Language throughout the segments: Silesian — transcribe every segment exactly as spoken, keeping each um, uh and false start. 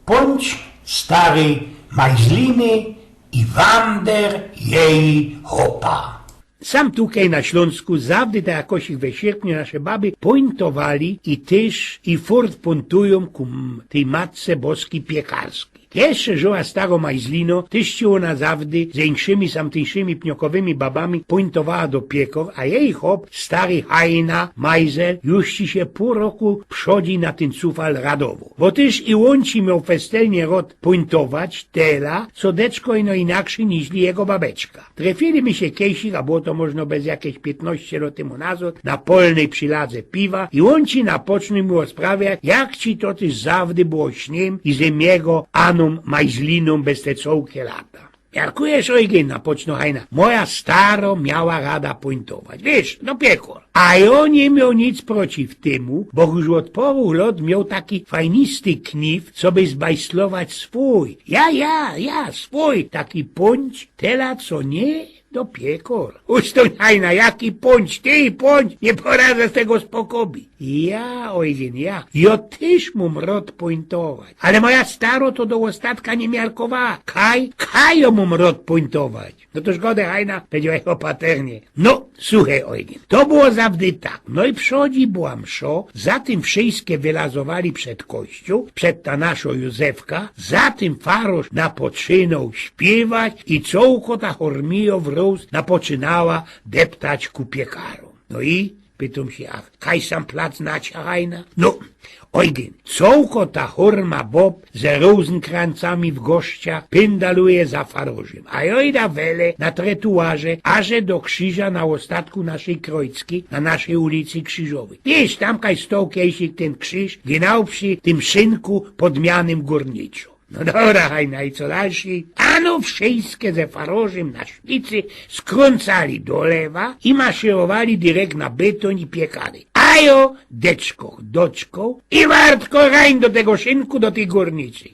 Pōńć stary Majzliny i wander jeji chopa. Sam tukej na Ślōnsku zawdy tak jakosik we sierpniu nasze baby pōńtowali i tyż i fort pōńtujōm ku m-, tyj Matce Boskij Piekarskij. Jeszcze żyła staro Majzlino, tyż ci ôna zawdy ze inkszymi samtyńszymi pniokowymi babami pōńtowała do piekor, a jeji chop, stary Hajna Majzel, już ci sie pōł roku przodzi na tyn cufal radowoł. Bo tyż i ôn ci mioł festelnie rod pōńtować, tela, co deczko ino inakszyj niźli jego babeczka. Trefili my sie kejsik, a było to możno bez jakeś piytnŏście lot tymu nazŏd, na polnyj prziladze piwa i ôn ci napoczōn mi rozprawiać, jak ci to tyż zawdy było z nim i z jego Anōm Majzlinōm bez te cołkie lata. Miarkujesz, Eugyn, napoczno Hajna, moja staro miała rada pōńtować. Wiysz, do piekor. A jŏ niy mioł nic przeciw tymu, bo już ôd poru lot mioł taki fajnisty kniw, coby zbajslować swōj. Ja, ja, ja, swōj, taki pōńć, tela co niy do piekor. Ustōń, Hajna, jaki pōńć, ty pōńć, niy poradzã z tego spokobić. Ja, Eugyn, ja, jŏ tyż mōm rod pōńtować. Ale moja staro to do ôstatka niy miarkowała. Kaj, kaj jŏ mōm rod pōńtować. No to zgoda, Hajna, powiedziała opaternie. No, suchej, Eugyn. To było zawdy tak. No i przodzi była mszŏ, za tym wszyjske wylazowali przed kościōł, przed ta naszo Józefka, za tym farŏrz napoczynŏł śpiywać i cołko ta chormijŏ wrōz napoczynała deptać ku piekarōm. No i pytōm sie, a kaj sam plac naciŏ, Hajna? No, Eugyn, cołko ta chorma bob ze rozenkrancami w goszczach pyndaluje za farŏrzym, a jŏ ida wele na tretuarze, aże do krziża na ôstatku naszyj krojcki, na naszyj ulicy Krziżowyj. Wiysz, tam kaj stoł kejsik tyn krziż, genau przi tym szynku pod mianym gōrniczŏ. No dobra, Hajna, i co dalszyj? Ano wszyjske ze farŏrzym na śpicy skrōncali do lewa i maszyrowali direkt na bytōń i piekary. A jŏ deczko, doczko i wartko rajn do tego szynku, do tyj gōrniczyj.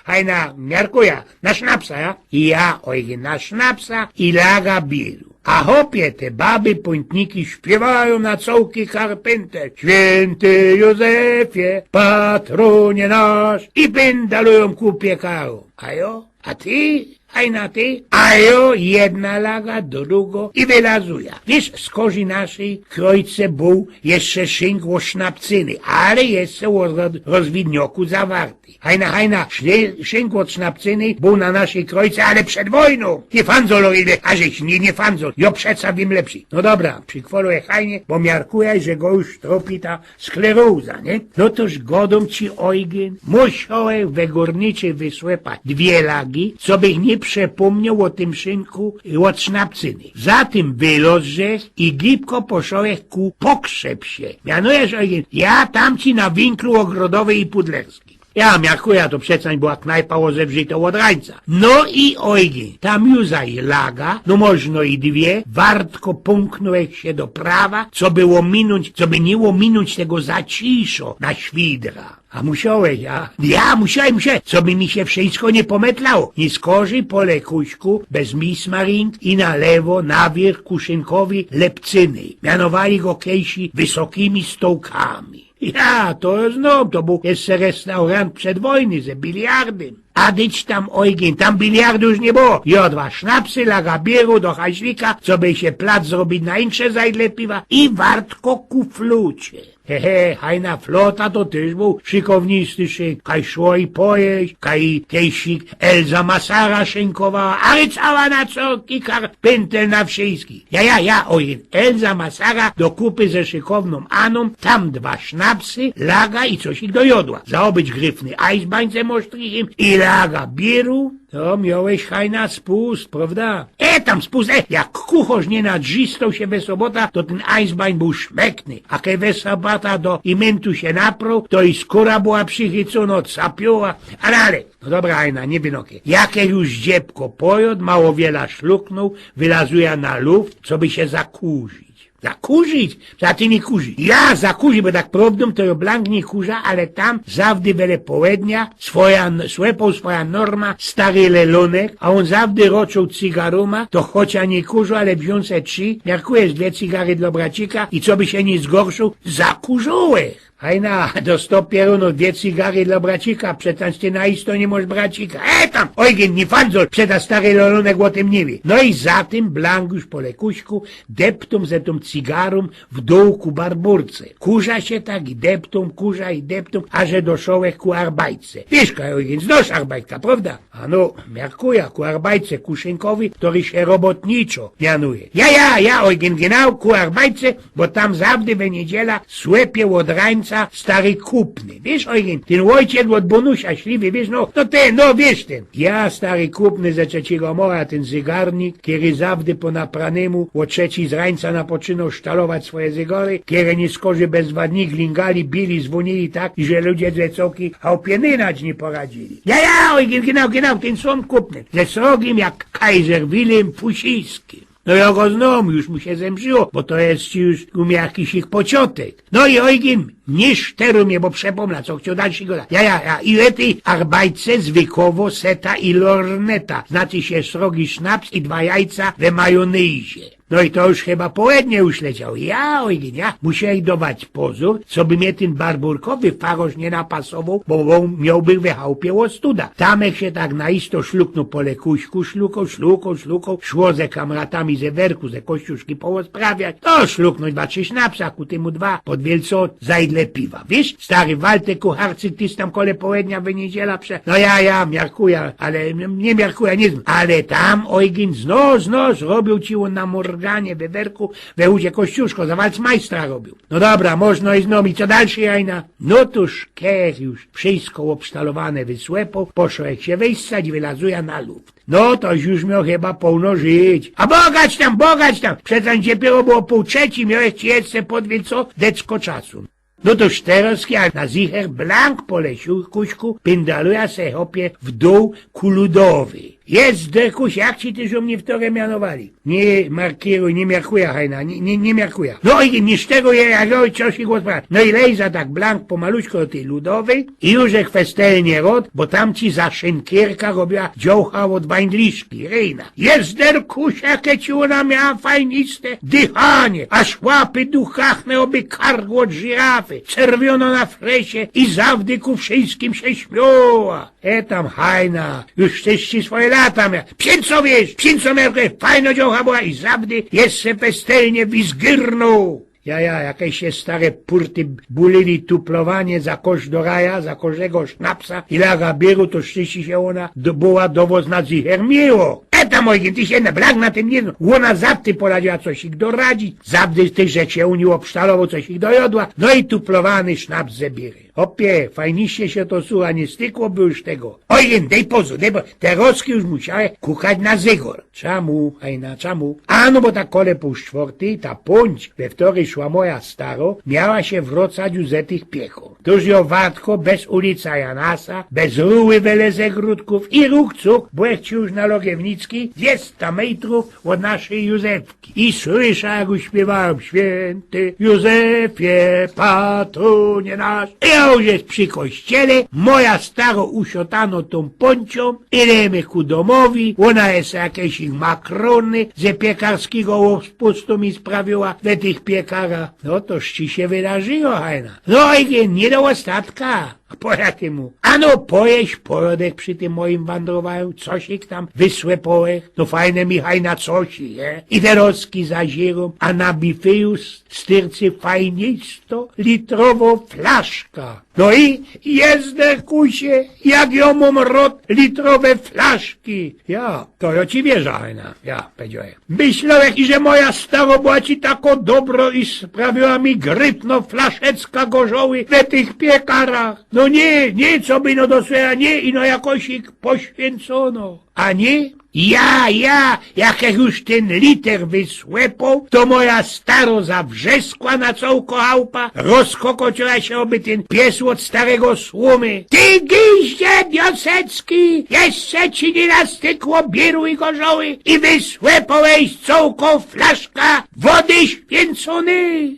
Hajna, miarkujã, na sznapsa, ja? Ja, Eugyn, na sznapsa i laga biru. A chopie, te baby pōńtniki śpiywajōm na cołki karpyntel: Świynty Józefie, patrōnie nasz, i pyndalujōm ku piekarōm. A jŏ? A ty? Hajna, ty? A jŏ jedna laga, drugŏ i wylazujã. Wiysz, skorzij naszyj krojce bōł jeszcze szynk ôd sznapcyny, ale jeszcze ôd roz-, rozwidnioku zawarty. Hajna, Hajna, szli-, szynk ôd sznapcyny bōł na naszyj krojce, ale przed wojnōm. Niy fanzol, Eugyn, a żeś, niy, niy fanzol. Jŏ przeca wiym lepszyj. No dobra, przikworuj, Hajnie, bo miarkujã, że go już tropi ta skleroza, niy? No toż godōm ci, Eugyn, musiołech we gōrniczyj wysłepać dwie lagi, cobych niy przepōmnioł ô tym szynku ôd sznapcyny. Za tym wylŏzłech i gibko poszołech ku pokrzepsie. Mianujesz, Eugyn, ja tam ci na winklu ôgrodowyj i pudlerskim. Ja miarkujã, to przeca niy była knajpa ôzewrzitŏ ôd rańca. No i, Eugyn, tam już zaj laga, no możno i dwie, wartko pōmknōłech sie do prawa, coby ôminōńć, coby niy ôminōńć tego zaciszŏ na świdra. A musiołech, ja? Ja, musiołech, musiołech, coby mi sie wszyjsko niy pometlało. Niy skorzij po lekuśku, bez mismaring i na lewo, na wiyrch ku szynkowi lepcyny. Mianowali go kejsi wysokimi stołkami. Ja, to znōm, to bōł jeszcze restaurant przed wojny ze biliardym. A dyć tam, Eugyn, tam biliardu już niy było. Jŏ dwa sznapsy, laga biru do hajślika, coby sie plac zrobić na inksze zajdle piwa i wartko ku flocie. He, he, Hajna, flota to tyż bōł szykownisty szyk. Kaj szło i pojeść, kaj kejsik Elza Masara szynkowała, ale cała na cołki karpyntel na wszyjskich. Ja, ja, ja, Eugyn, Elza Masara do kupy ze szykownōm Anōm, tam dwa sznapsy, laga i cosik do jŏdła. Zaobyć gryfny Eisbein ze mosztrichym i laga biru. To miołeś, Hajna, spust, prŏwda? E, tam spust, e, jak kuchŏrz niy nadrzistoł sie we sobota, to tyn Eisbein bōł szmekny, a kej we sobota do imyntu sie naproł, to i skōra była przichyconŏ, capioła, ale, ale. No dobra, Hajna, niy wynokie. Jak jŏ już dziebko pojŏd, mało wiela szluknōł, wylazujã na luft, coby sie zakurzić. Zakurzić? Za ty niy kurzić. Ja zakurzić, bo tak prŏwdōm to jŏ blank niy kurzã, ale tam zawdy wele połednia swoja, słepōł swoja norma stary Lelonek, a ôn zawdy roczoł cygarōma, to choć jŏ niy kurził, ale wziōn se trzi, miarkujesz, dwie cygary dlŏ bracika i coby sie niy zgorsził, zakurziłech. Hajna, dostŏ pierōnōw dwie cygary dlŏ bracika, przecaż ty na isto niy mŏsz bracika. E tam, Ojgyn, niy fandzol, przecã stary Lolonek ô tym niy wiy. No i za tym Blank już po lekuśku deptōm ze tōm cygarōm w dōł ku Barbōrce. Kurza sie tak i deptōm, kurza i deptōm, aże doszōłech ku Arbajtce. Wiysz, Ojgyn, znŏsz Arbajtka, prŏwda? Ano, miarkuja, ku Arbajtce, ku szynkowyj, chtōry sie Robotniczo mianuje. Ja, ja, ja, Ojgyn, genau, ku Arbajtce, bo tam zawdy we niydziela słepie ôd rańca stary Kupny. Wiysz, Ojgyn, tyn ôjciec ôd Bōnusia śliwy, wiysz, no, no tyn, no, wiysz tyn. Ja, stary Kupny ze Trzecigo Moła, tyn zygarnik, kery zawdy po napranymu ô trzecij z rańca napoczynŏł sztalować swoje zygary, kere niyskorzij bez dwa dni glingali, bili, zwōnili tak, iże ludzie ze cołkij chałpie nynać niy poradzili. Ja, ja, Ojgyn, genau, genau, tyn sōm Kupny. Ze srogim jak Kajzer Wilym fusiskim. No jo go znōm, już mu sie zemrziło, bo to je już u mie jakiś ich pociotek. No i Ojgyn, niy szteruj mie, bo przepōmna, co chcioł dalszy godać. Ja, ja, ja, i we tyj Arbajtce zwykŏwo seta i lorneta, znaczy sie srogi sznaps i dwa jajca we majōnyzie. No i to już chyba połednie już leciało. Ja, Ojgyn, ja, musiołech dować pozōr, coby mie tyn barbōrkowy farosz niy napasowoł, bo, bo miołbych we chałpie ôstuda. Tamech sie tak na isto szluknōł po lekuśku, szlukoł, szlukoł, szlukoł, szło ze kamratami ze werku, ze Kościuszki połosprawiać. To szluknōł dwa, trzi sznapsa, ku tymu dwa, pod wielco, za idle piwa. Wiysz, stary Waltek Kucharczyk, tyż tam kole połednia we niydziela prze-, no ja, ja, miarkuja, ale niy, niy miarkuja, niy znōm. Ale tam, Ojgyn, znŏsz, znŏsz, robiōł ci ôn na Morganie, we werku, we chudzie Kościuszko, za walcmajstra robiōł. No dobra, możno i znōm, i co dalszy, Hajna? No tōż, kech już wszysko ôbsztalowane wysłepŏł, poszołech sie wyssać i wylazuja na luft. No, to już mioł chyba połno żyć. A bogać tam, bogać tam! Przeca dopiyro było pōł trzecij, miołech ci jeszcze pod wielco decko czasu. No to szteroski, a na zicher Blank po lesiu, kuśku, pindaluje se, chopie, w dōł ku Ludowyj. Jezdekuś, jak ci tyż u mie wtore mianowali? Niy markiruj, niy miarkuja, Hajna, niy, niy, niy miarkuja. No i niy szteruj, jak jo cosik ôdprawiōm. No i lejza tak Blank pomaluśko do tyj Ludowyj i jużech festelnie rŏd, bo tam ci za szynkierka robiła dziołcha ôd wańdliszki, Rejna. Jezderkusie, jake ci ôna miała fajniste dychanie, aż łapy duchachne ôby kark ôd żirafy, czerwiono na fresie i zawdy ku wszyskim sie śmioła. E tam, Hajna, już wszyscy swoje lata mia. Piyńco, wiysz, piyńco mia, fajno dziołcha była i zawdy jeszcze festelnie wizgyrnōł. Ja, ja, jakeś sie stare purty bulili, tuplowanie za kosz do raja, za koszego sznapsa i laga bieru, to szczyście sie ôna do, była do wŏs na zicher miło. E tam, Ojgyn, ty sie na Blank na tym niy znŏsz. Ôna zawdy poradziła cosik doradzić, zawdy tyż żech sie u nij ôbsztalowoł, cosik do jodła, no i tuplowany sznaps ze biery. Chopie, fajniście sie to sucha, niy stykło by już tego. Ojgyn, dej pozōr, dej po-, te rŏzki już musiołech kukać na zygor. Czamu, Hajna, czamu? A no bo tak kole pōł sztwortyj ta pōńć, we wtoryj szła moja staro, miała sie wrŏcać już ze tych piechōr. Tōż jo wartko bez ulica Janasa, bez ruły we Lezegrodkōw i rukcuk, bo jak ci już na Logiewnicki, dwiesta mejtrōw ôd naszyj Józefki. I słysza, jak już śpiywajōm: „Świynty Józefie, patrōnie nasz”. I jo już je przi kościele, moja staro usiotano tōm pōńciōm, idōmy ku dōmowi, ôna jeszcze jakeś makrōny ze piekarskigo ôbpustu mi sprawiła we tych piekarach. No to ci sie wydarziło, Hajna. No i niy do ôstatka. A po jakimu? Ano pojeść pojŏdek przi tym mojim wandrowaniu, cosik tam wysłepołech, no fajne mi, Hajna, cosi, nie? I terŏzki zazirōm, a na bifyju styrcy fajnisto litrowo flaszka. No i, Jezderkusie, jak jo mōm rŏd litrowe flaszki. Ja, to jo ci wierzã, Hajna, ja, powiedziołech. Myślołech, iże moja staro była ci tako dobro i sprawiła mi gryfno flaszeczka gorzoły we tych piekarach. No niy, niy, co by ino do słowa, niy, ino jakosik poświyncōno. A niy? Ja, ja, jak, jak już tyn liter wysłepoł, to moja staro zawrzeskła na cołko chałpa, rozkokocioła sie, ôby tyn pies ôd starego słōmy. Ty giździe biosecki, jeszcze ci niy nastykło bieru i gorzoły i wysłepołeś cołko flaszka wody świyncōnyj.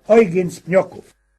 Ojgyn z Pniokōw.